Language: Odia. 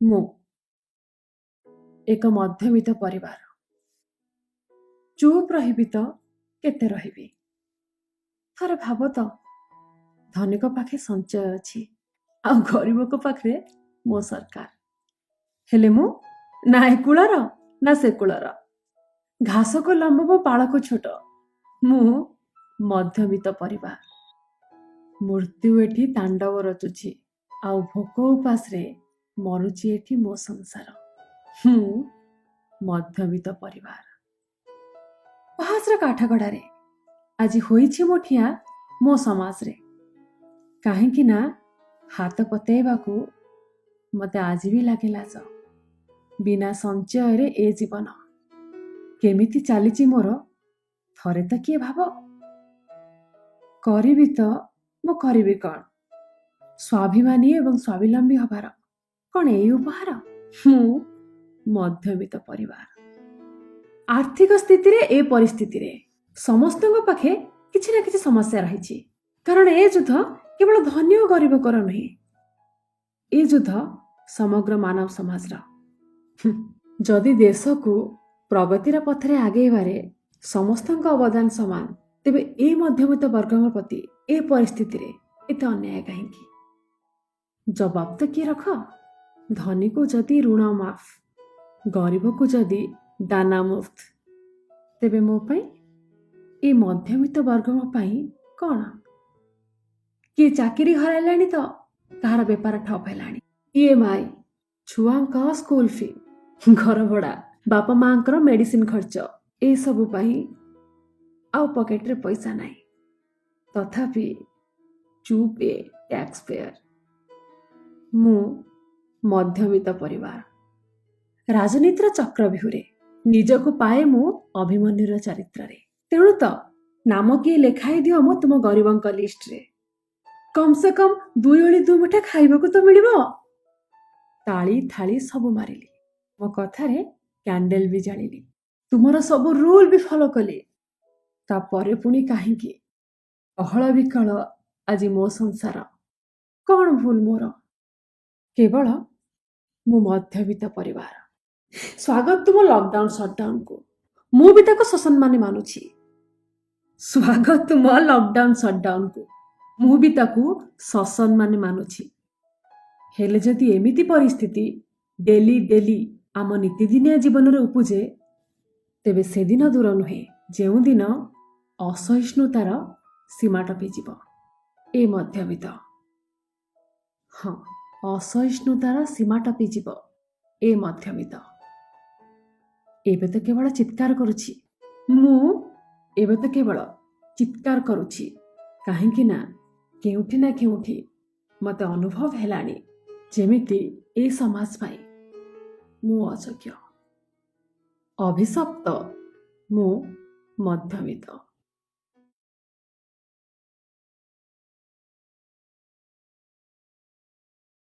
ମୁଁ ଏକ ମଧ୍ୟବିତ୍ତ ପରିବାର। ଚୁପ୍ ରହିବି ତ କେତେ ରହିବି? ଥରେ ଭାବ ତ, ଧନିକ ପାଖେ ସଞ୍ଚୟ ଅଛି ଆଉ ଗରିବଙ୍କ ପାଖରେ ମୋ ସରକାର। ହେଲେ ମୁଁ ନା ଏ କୂଳର ନା ସେ କୂଳର। ଘାସକୁ ଲମ୍ବ ମୁଁ, ପାଳକୁ ଛୋଟ। ମୁଁ ମଧ୍ୟବିତ୍ତ ପରିବାର। ମୃତ୍ୟୁ ଏଠି ତାଣ୍ଡବ ରଚୁଛି ଆଉ ଭୋକ ଉପାସରେ ମରୁଛି ଏଠି ମୋ ସଂସାର। ମୁଁ ମଧ୍ୟବିତ୍ତ ପରିବାର। ଉପହାସର କାଠଗଡ଼ାରେ ଆଜି ହୋଇଛି ମୋ ଠିଆ ମୋ ସମାଜରେ, କାହିଁକି ନା ହାତ ପତେଇବାକୁ ମତେ ଆଜି ବି ଲାଗେ ଲାଜ। ବିନା ସଞ୍ଚୟରେ ଏ ଜୀବନ କେମିତି ଚାଲିଛି ମୋର, ଥରେ ତ କିଏ ଭାବ। କରିବି ତ ମୁଁ କରିବି କ'ଣ? ସ୍ୱାଭିମାନୀ ଏବଂ ସ୍ୱାବଲମ୍ବୀ ହବାର କ'ଣ ଏଇ ଉପହାର? ମୁଁ ମଧ୍ୟବିତ୍ତ ପରିବାର। ଆର୍ଥିକ ସ୍ଥିତିରେ ଏ ପରିସ୍ଥିତିରେ ସମସ୍ତଙ୍କ ପାଖେ କିଛି ନା କିଛି ସମସ୍ୟା ରହିଛି, କାରଣ ଏ ଯୁଦ୍ଧ କେବଳ ଧନୀ ଓ ଗରିବଙ୍କର ନୁହେଁ, ଏ ଯୁଦ୍ଧ ସମଗ୍ର ମାନବ ସମାଜର। ଯଦି ଦେଶକୁ ପ୍ରଗତିର ପଥରେ ଆଗେଇବାରେ ସମସ୍ତଙ୍କ ଅବଦାନ ସମାନ, ତେବେ ଏ ମଧ୍ୟବିତ୍ତ ବର୍ଗଙ୍କ ପ୍ରତି ଏ ପରିସ୍ଥିତିରେ ଏତେ ଅନ୍ୟାୟ କାହିଁକି? ଜବାବ ତ କିଏ ରଖ। ଧନୀକୁ ଯଦି ଋଣ ମାଫ, ଗରିବକୁ ଯଦି ଦାନା ମୁଫ୍ତ, ତେବେ ମୋ ପାଇଁ, ଏ ମଧ୍ୟବିତ୍ତ ବର୍ଗଙ୍କ ପାଇଁ କ'ଣ? କିଏ ଚାକିରି ହରାଇଲାଣି ତ କାହାର ବେପାର ଠପ୍ ହେଲାଣି। ଇଏମ୍ଆଇ, ଛୁଆଙ୍କ ସ୍କୁଲ ଫି, ଘର ଭଡ଼ା, ବାପା ମାଙ୍କର ମେଡିସିନ ଖର୍ଚ୍ଚ, ଏସବୁ ପାଇଁ ଆଉ ପକେଟରେ ପଇସା ନାହିଁ। ତଥାପି ଚୁପ୍ ଏ ଟ୍ୟାକ୍ସ ପେୟର। ମୁଁ ମଧ୍ୟବିତ୍ତ ପରିବାର। ରାଜନୀତିର ଚକ୍ରବ୍ୟୂହରେ ନିଜକୁ ପାଏ ମୁଁ ଅଭିମନ୍ୟୁର ଚରିତ୍ରରେ। ତେଣୁ ତ ନାମ କିଏ ଲେଖାଇ ଦିଅ ମୋ ତୁମ ଗରିବଙ୍କ ଲିଷ୍ଟରେ। କମ୍ ସେ କମ୍ ଦୁଇ ଓଳି ଦୁଇ ମୁଠା ଖାଇବାକୁ ତ ମିଳିବ। ତାଳି ଥାଳି ସବୁ ମାରିଲି, ମୋ କଥାରେ କ୍ୟାଣ୍ଡେଲ ବି ଜାଳିଲି, ତୁମର ସବୁ ରୁଲ ବି ଫଲୋ କଲି। ତାପରେ ପୁଣି କାହିଁକି ଅହଳ ବିକଳ ଆଜି ମୋ ସଂସାର? କ'ଣ ଭୁଲ ମୋର? କେବଳ ମୁଁ ମଧ୍ୟବିତ୍ତ ପରିବାର। ସ୍ୱାଗତ ତୁମ ଲକଡାଉନ ସଟଡାଉନକୁ, ମୁଁ ବି ତାକୁ ସସମ୍ମାନେ ମାନୁଛି। ସ୍ୱାଗତ ତୁମ ଲକଡାଉନ ସଟଡାଉନକୁ, ମୁଁ ବି ତାକୁ ସସମ୍ମାନେ ମାନୁଛି। ହେଲେ ଯଦି ଏମିତି ପରିସ୍ଥିତି ଡେଲି ଡେଲି ଆମ ନିତିଦିନିଆ ଜୀବନରେ ଉପୁଜେ, ତେବେ ସେଦିନ ଦୂର ନୁହେଁ ଯେଉଁଦିନ ଅସହିଷ୍ଣୁତାର ସୀମା ଟପିଯିବ ଏ ମଧ୍ୟବିତ୍ତ। ହଁ, ଅସହିଷ୍ଣୁତାର ସୀମା ଟପିଯିବ ଏ ମଧ୍ୟବିତ୍ତ। ଏବେ ତ କେବଳ ଚିତ୍କାର କରୁଛି ମୁଁ। ଏବେ ତ କେବଳ ଚିତ୍କାର କରୁଛି, କାହିଁକି ନା କେଉଁଠି ନା କେଉଁଠି ମୋତେ ଅନୁଭବ ହେଲାଣି ଯେମିତି ଏ ସମାଜ ପାଇଁ ମୁଁ ଅଯୋଗ୍ୟ, ଅଭିଶପ୍ତ। ମୁଁ ମଧ୍ୟବିତ୍ତ।